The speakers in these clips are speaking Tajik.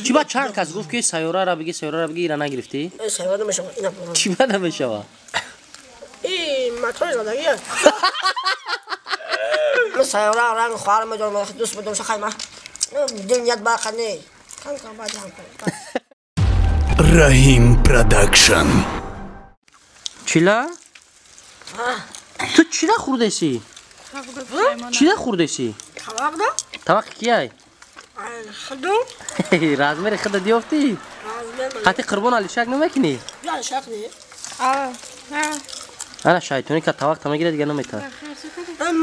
Чӣ ба чанд кас гуфт, ки сайёраро бигӣ, сайёраро бигӣ, ира нагирифтӣ? Чӣ ба намешава? Сайёра ранг хоҳар медорам, дӯст медорам, шахай ма дилният бақа не. Раҳим Продакшн. Чила? Ту чила хӯрдесӣ? Чила хӯрдесӣ? Тавақда? Тавақи кияй? Худу. Размери худа диёфтӣ? Қати Қурбон Алишак намекунӣ? Алишак не. Ана шайтонӣ ка тавақ та мегирад, дига наметавад.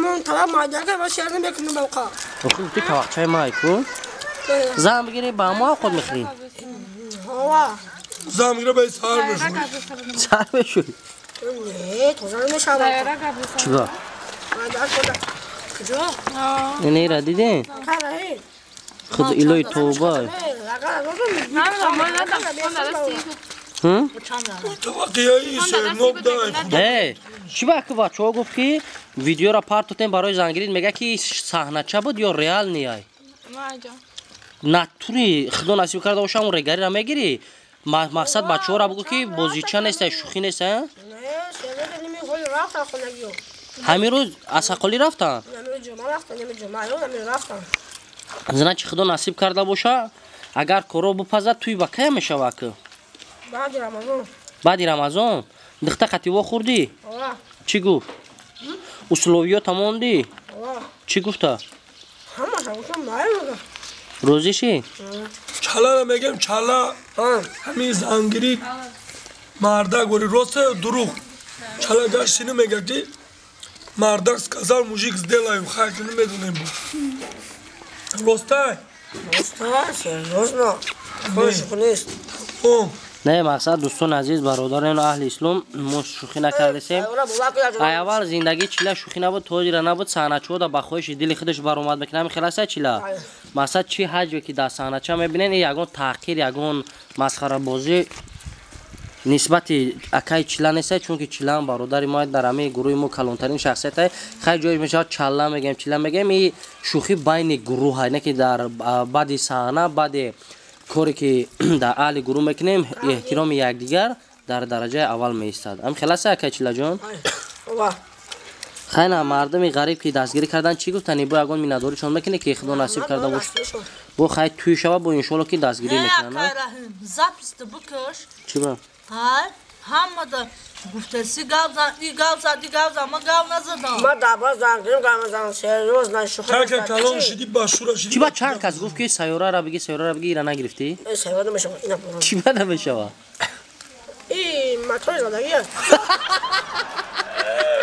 Ман тавақ майдака ва шер намекунам балқа. Охи гуфтӣ тавақчаи май ку? Зан бигирӣ, ба мо овқот мехӯрӣ? Ҳова. Зан бигирӣ, ба сар мешӯӣ. Сар мешӯӣ? Не, тоза намешавам. Чиба? Ина дидин? Худ илои тавба. Чӣ ба ки бачаҳо гуфт, ки видеоро партотем барои зангирид, мега ки саҳнача буд ё реал неай? Натури худо насиб карда боша, он регариро мегирӣ. Мақсад бачаҳоро бугӯ, ки бозича неста, шӯхӣ неста. Ҳамин рӯз аз ҳаққолӣ рафтанд? Значит, худо насиб карда боша, агар коро бипазад, туй ба кая мешава ки? Баъди Рамазон. Дихта қативо хӯрдӣ? Чӣ гуфт? Условиёта мондӣ? Чӣ гуфта? Розӣ шӣ? Чалара мегем, чала. Ҳамин зангирӣ мардак вори роста ё дурӯғ? Чала гаштини мега, ки мардак сказал, мужик сделаю, хайр намедонем бу. Ростай? Роста, серьёзно. Шӯхӣ нест. Не, мақсад, дӯстони азиз, бародарону аҳли ислом, мо шӯхӣ накардесем. Ай аввал зиндагӣ чила шӯхӣ набуд, тоҷира набуд, саҳначаҳо ба хоҳиши дили худаш баромад мекунад. Ҳамин хел аста чила? Мақсад, чӣ ҳаҷве ки дар саҳнача мебинен, ягон таҳқир, ягон масхарабозӣ нисбати акаи чила неста, чунки чилаам бародари мо, дар ҳамаи гурӯҳи мо калонтарин шахсияте. Хай, ҷои мешавад, чалла мегӯем, чила мегӯем, и шӯхӣ байни гурӯҳ, не ки дар баъди саҳна, баъди коре ки дар аҳли гурӯҳ мекунем, эҳтироми якдигар дар дараҷаи аввал меистад. Ҳам хел аста, акаи Чилаҷон? Хайна, мардуми ғариб ки дастгирӣ кардан, чӣ гуфтани? Бо ягон миннатдоришон мекунӣ, ки худо насиб карда бош, бо хай туй шава, бо иншоалло ки дастгирӣ мекунанд. Чӣ ба? Ҳамада гуфтаси гап зан, и гап зад, и гап зад, ман гап назадам. Ман даба занг гирим, гап зан, серьёзно, шӯхӣ. Чак калон шидӣ, ба шура шидӣ. Чӣ ба чанд кас гуфт, ки сайёраро бигӣ, сайёраро бигӣ, ира нагирифтӣ? Сайёра намешава. Чӣ ба намешава? И мотори задагӣ.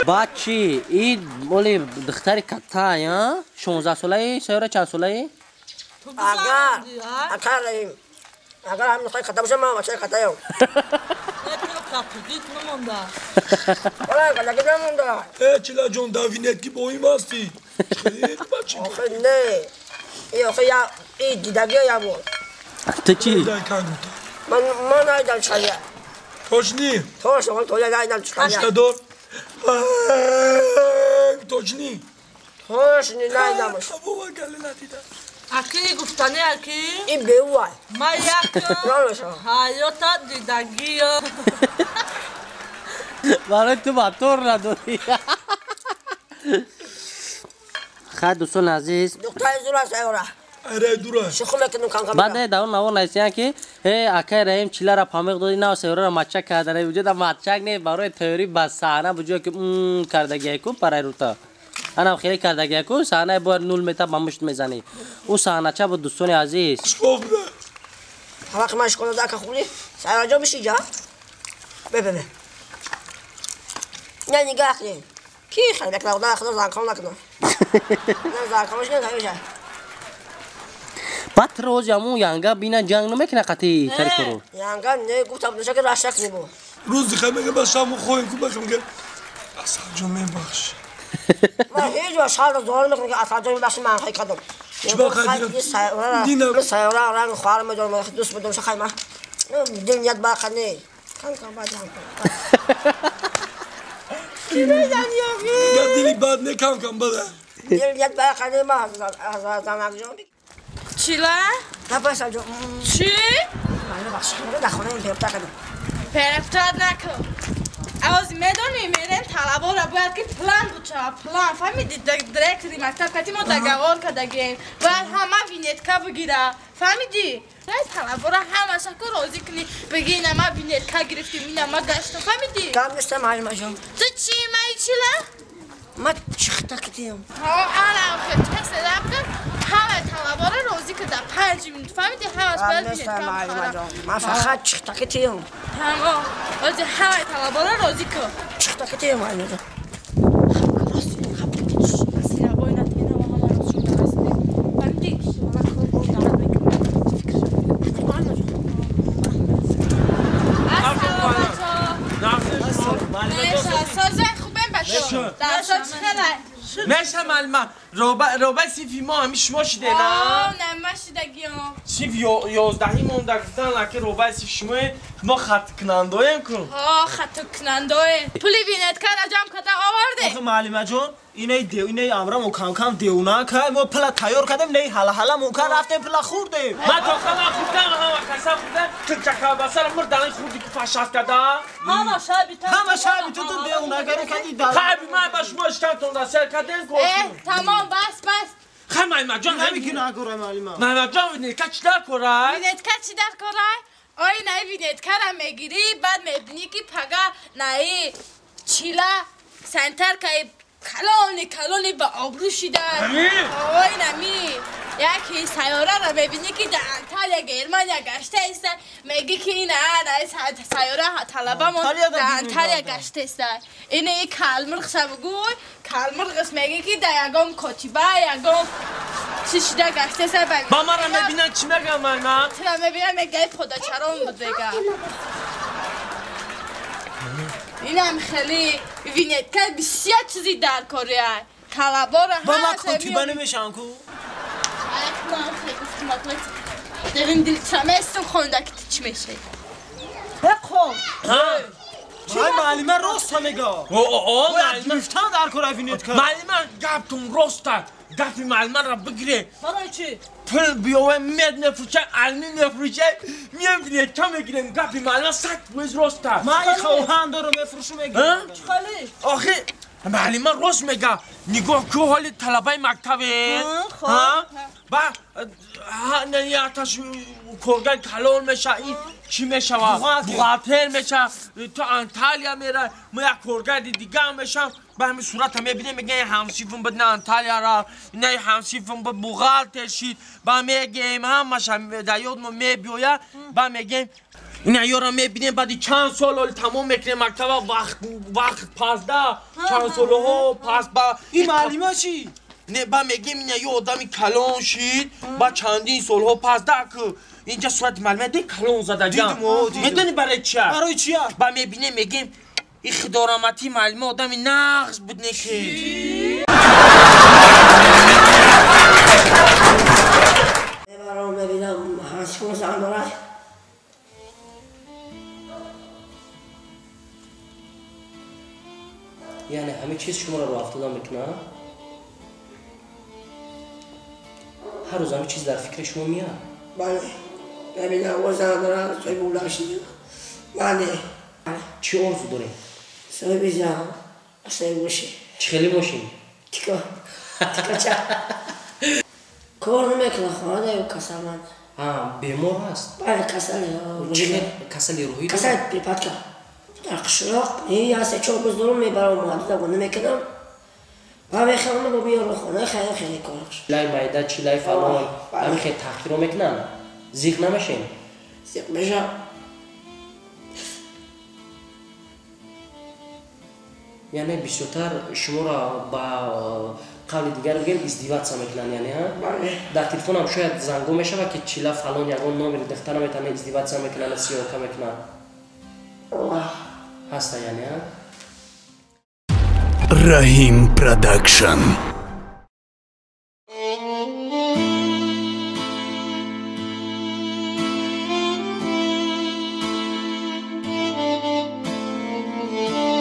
Баъд чӣ? И оли духтари каттай, 16 солаи, сайёра чанд солаи? Агар, агар Раҳим, агар ҳамин нуқтаи катта бошам, ман бачаи каттаям. Катагит намонда. Ора, катагит намонда. Э, Чилаҷон, давинет ки бо им ҳастӣ. Бачи. Охи не. И охи я и дидагӣ я буд. Ту чӣ? Ман найдам чая. Точни? Точно, ман тоя найдам чая. Аштадор. Точни? Точни найдамаш. Бобо гале надидам. Аки гуфтани аки? И беувай. Ма як ҳаёта дидагиё. Барои ту мотор надорӣ. Хай, дӯстони азиз. Духтари зура сайёра. Айрай дура. Шӯхӣ мекунем кам-кам. Баъд дар он навор нависиян, ки э акай Раҳим чилара памиқ доди, нав сайёраро мачак карда. Вуҷуда мачак не, барои тайёрӣ ба саҳна буҷое ки кардагия ку парай рута. Анам хеле кардагия ку саҳнаи бояд нул мета ба мушт мезанӣ. Ӯ саҳнача буд, дӯстони азиз. Вақти ман школа дака хӯрдӣ, сайёраҷон биши ҷа? Бе, бе, бе. Не, нигаҳ кунед. Ки хел мекунад, худо худо занком накунад. Не, занкомаш не, ҳамеша. Баъд рози ҳамун янга бина ҷанг намекуна қати тари кору? Янга не, гуфтам, наша ки рашак небу. Рӯзи хай мега ба шаб хоҳем ку бахм га. Асалҷон, мебахш. Ман ҳеҷ вақт шаҳрро зор мекунам, ки Асалҷон мебахши, ман хай кардам. Чӣ ба хай дидам? Сайёра ранг хоҳар медорам, дӯст медорам, шахай ман. Дилният бақа не. Кам-кам баъд ҳам. Дили бад не, кам-кам бада. Дил ба қадим аз занак ҷон. Чила? Напаса ҷон. Чӣ? Ман бахш дар хона перта кардам. Перта накун. Авози медонӣ, мерем талабора бояд ки план бучава, план. Фаҳмидӣ, директори мактаб кати мо договор кардагем. Бояд ҳама винетка бигира. Фаҳмидӣ? Талабора ҳамаша ку розӣ кунӣ. Бигӣ ина ма винетка гирифтим, ина ма гаштам. Фаҳмидӣ? Гап нестам, маълима ҷон. Ту чӣ, май чила? Ма чихта кидем. Ҳо, ана касе раб кард, ҳама талабора розӣ карда 5 минут. Фаҳмидӣ, ҳамаш бояд винетка бихара. Ман фақат чихта кидем. Тамом. Ози ҳамаи талабора розӣ кун. Чихта кидем, маълима ҷон. Меша маълима, роба синфи мо ҳами шумо шиде, на? Не, ма шидагиам. Синф 11 монда гуфтан, лаки робаи синфи шумое, мо хаттикунандаоем ку. Ҳо, хаттикунандаоем. Пули винеткара ҷамъ карда оварде. Охи маълимаҷон, инаи амра мо кам-кам девона кард, мо пула тайёр кардем, наи ҳала-ҳала мумкан рафтем пула хӯрдем. Ман то хама хӯрдам, ҳама каса хӯрдам, тилча колбасара мурдан хӯрди ки фашаст карда. Ҳама шаби ту. Ҳама шаби ту ту девонагарӣ кардӣ. Хайби ман ба шумо иштантон сер кардем ку. Тамом, бас, бас. Хай маълимаҷон, ҳами ки накора маълима. Маълимаҷон, винетка чӣ дар корай? Винетка чӣ дар корай? Ой, наи винеткара мегирӣ, баъд мебинӣ ки пага наи чила сантаркаи калони калони ба обрӯ шида. Ой, нами яке сайёраро мебинӣ ки дар Анталия, Германия гашта иста, мегӣ ки ина наи сайёра талабамон дар Анталия гашта иста. Ина и калмирғша бугӯй, калмирғш мегӣ ки дар ягон котиба, ягон чӣ шида гашта иста. Ба мара мебинан чӣ мегӯям, маълима? Тура мебинам, мегаи подачарон буд мега. Инам хеле винетка бисёр чизи дар кория. Талабора ба ма котиба намешавам ку? Дерин дилчаместум хонда ки ту чӣ мешавӣ? Беқон. Ай маълима роста мега. Бояд гирифтан дар кора винетка. Маълима, гаптун роста. Гапи маълимаро бигире. Барои чӣ? Пул биёвем, мед мефурӯшем, алмин мефурӯшем, мием винетка мегирем. Гапи маълима 100% роста. Ман ин хоҳам дорам мефурӯшум мегирам. Чӣ хеле? Охи маълима рост мега. Нигоҳ ку ҳоли талабаи мактабе. Ба яташ коргар калон меша, ин чӣ мешава? Бухгалтер меша, ту Анталия мера, мо як коргари дига мешам. Ба ҳамин сурата мебинем, мегӯям ҳамсифм буд, на Анталия рафт, на ҳамсифм буд, бухгалтер шид. Ба мегӯем ҳамаша дар ёд мо мебиёяд, ба мегӯем ина ёро мебинем, баъди чанд сол ҳоли тамом мекунем мактаба, вақт пасда, чанд солҳо пас ба ин маълима чӣ? Не, ба мегӯем ина ё одами калон шид, ба чандин солҳо пас да ку инҷа сурати маълима де калон задагам. Медонӣ барои чия? Барои чия? Ба мебинем, мегӯем ин худораматии маълима одами нағз буд не ки. Мебарам, мебинам ҳамсифон зан дорад. Яъне ҳамин чиз шуморо роҳ афтода мекунад? Ҳар рӯз ҳамин чиз дар фикри шумо меяд? Бале. Мебинам о зан дорад, соҳиби улақ шид. Бале. Чӣ орзу дорем? Соҳиби зан, соҳиби мошин. Чӣ хеле мошин? Тика. Тикача. Кор намекунад, хона дар касалманд. Бемор аст? Бале, касали. Касали рӯҳӣ? Касали припадка. Дар қишлоқ я се-чор рӯз дорум мебарам, муҳаддида гонда мекунам. Ба мехӯрам, бо меёрам хона, хеле хеле кор. Чилаи майда, чилаи фалон, ҳамин хел таҳқиро мекунанд? Зиқ намешем? Зиқ мешам. Яъне бисёртар шуморо ба қавли дигар бигем издеваться мекунанд, яъне ҳа? Дар телефонам шояд зангҳо мешавад ки чила фалон ягон номери духтара метавонад издеваться мекунанд, сиёка мекунанд. Ҳаста, яъне ҳа? Раҳим Продакшн.